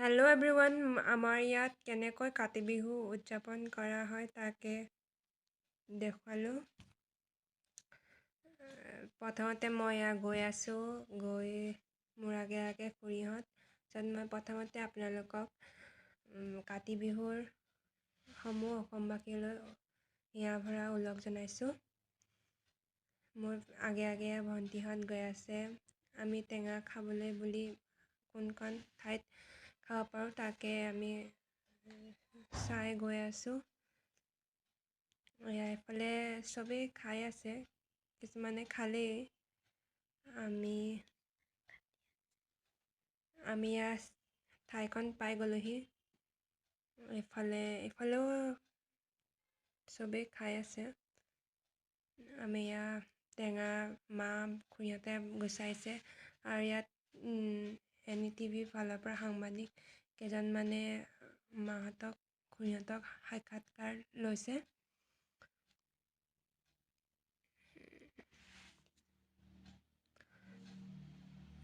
Hello' everyone, আমাৰ ইয়াত কেনেকৈ কাতি বিহু উদযাপন কৰা হয় তাকে দেখুৱালোঁ। প্ৰথমতে মই এয়া গৈ আছোঁ, গৈ মোৰ আগে আগে খুৰীহঁত। তাৰপিছত মই প্ৰথমতে আপোনালোকক কাতি বিহুৰ সমূহ অসমবাসীলৈ হিয়া ভৰা ওলগ জনাইছোঁ। মোৰ আগে আগে ভণ্টিহঁত গৈ আছে। আমি টেঙা খাবলৈ বুলি কোনখন ঠাইত খাব পাৰোঁ তাকে আমি চাই গৈ আছোঁ। এইফালে চবেই খাই আছে, কিছুমানে খালেই। আমি আমি ইয়াৰ ঠাইখন পাই গ'লোহি। এইফালেও চবেই খাই আছে। আমি এয়া টেঙা মা খুৰীহঁতে গুচাইছে আৰু ইয়াত এন ই টি ভিৰ ফালৰ পৰা সাংবাদিক কেইজনমানে মাহঁতক খুৰীহঁতক সাক্ষাৎকাৰ লৈছে।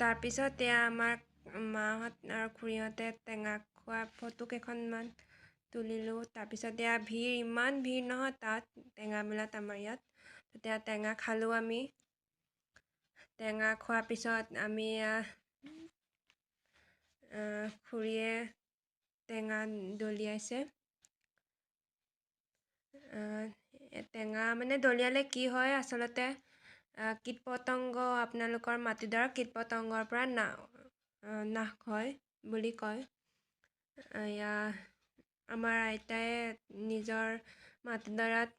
তাৰপিছত এয়া আমাৰ মাহঁত আৰু খুৰীহঁতে টেঙা খোৱা ফটো কেইখনমান তুলিলোঁ। তাৰপিছত এয়া ভিৰ, ইমান ভিৰ নহয় তাত টেঙা মেলাত আমাৰ ইয়াত। তেতিয়া টেঙা খালোঁ আমি। টেঙা খোৱাৰ পিছত আমি এয়া খুৰীয়ে টেঙা দলিয়াইছে। টেঙা মানে দলিয়ালে কি হয় আচলতে, কীট পতংগ, আপোনালোকৰ মাটিডৰা কীট পতংগৰ পৰা নাশ হয় বুলি কয়। এয়া আমাৰ আইতাই নিজৰ মাটিডৰাত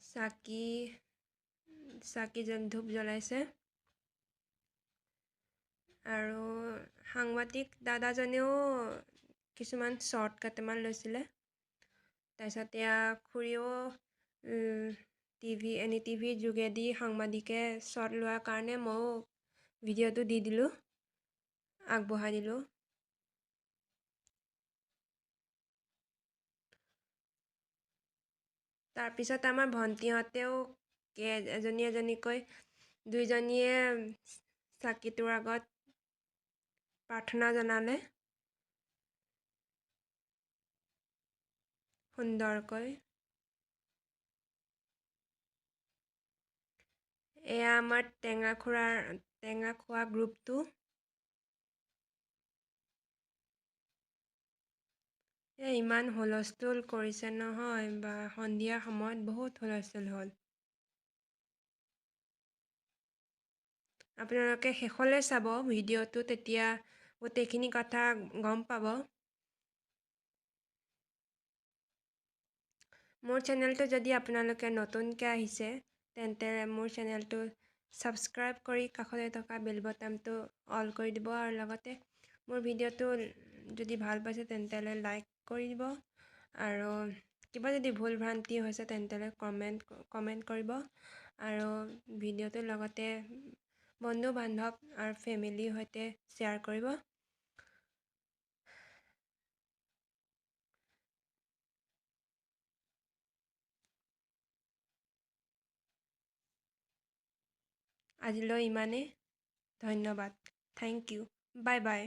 চাকি চাকি ধূপ জ্বলাইছে। আৰু সাংবাদিক দাদাজনেও কিছুমান শ্বৰ্ট কেইটামান লৈছিলে। তাৰপিছত এয়া খুৰীয়েও টিভি এন ই টিভিৰ যোগেদি সাংবাদিকে শ্বৰ্ট লোৱাৰ কাৰণে ময়ো ভিডিঅ'টো দি দিলোঁ, আগবঢ়াই দিলোঁ। তাৰপিছত আমাৰ ভণ্টিহঁতেও এজনী এজনীকৈ দুইজনীয়ে চাকিটোৰ আগত প্ৰাৰ্থনা জনালে সুন্দৰকৈ। এয়া আমাৰ টেঙা খোৱা গ্ৰুপটো। এই ইমান হুলস্থুল কৰিছে নহয়, বা সন্ধিয়া সময়ত বহুত হুলস্থুল হ'ল। আপোনালোকে শেষলৈ চাব ভিডিঅ'টো, তেতিয়া গোটেইখিনি কথা গম পাব। মোৰ চেনেলটো যদি আপোনালোকে নতুনকৈ আহিছে তেন্তে মোৰ চেনেলটো ছাবস্ক্ৰাইব কৰি কাষতে থকা বেল বটামটো অল কৰি দিব, আৰু লগতে মোৰ ভিডিঅ'টো যদি ভাল পাইছে তেন্তে লাইক কৰি দিব, আৰু কিবা যদি ভুল ভ্ৰান্তি হৈছে তেন্তে কমেণ্ট কৰিব, আৰু ভিডিঅ'টো লগতে বন্ধু বান্ধৱ আৰু ফেমিলিৰ সৈতে শ্বেয়াৰ কৰিব। আজিলৈ ইমানেই, ধন্যবাদ, thank you, bye bye.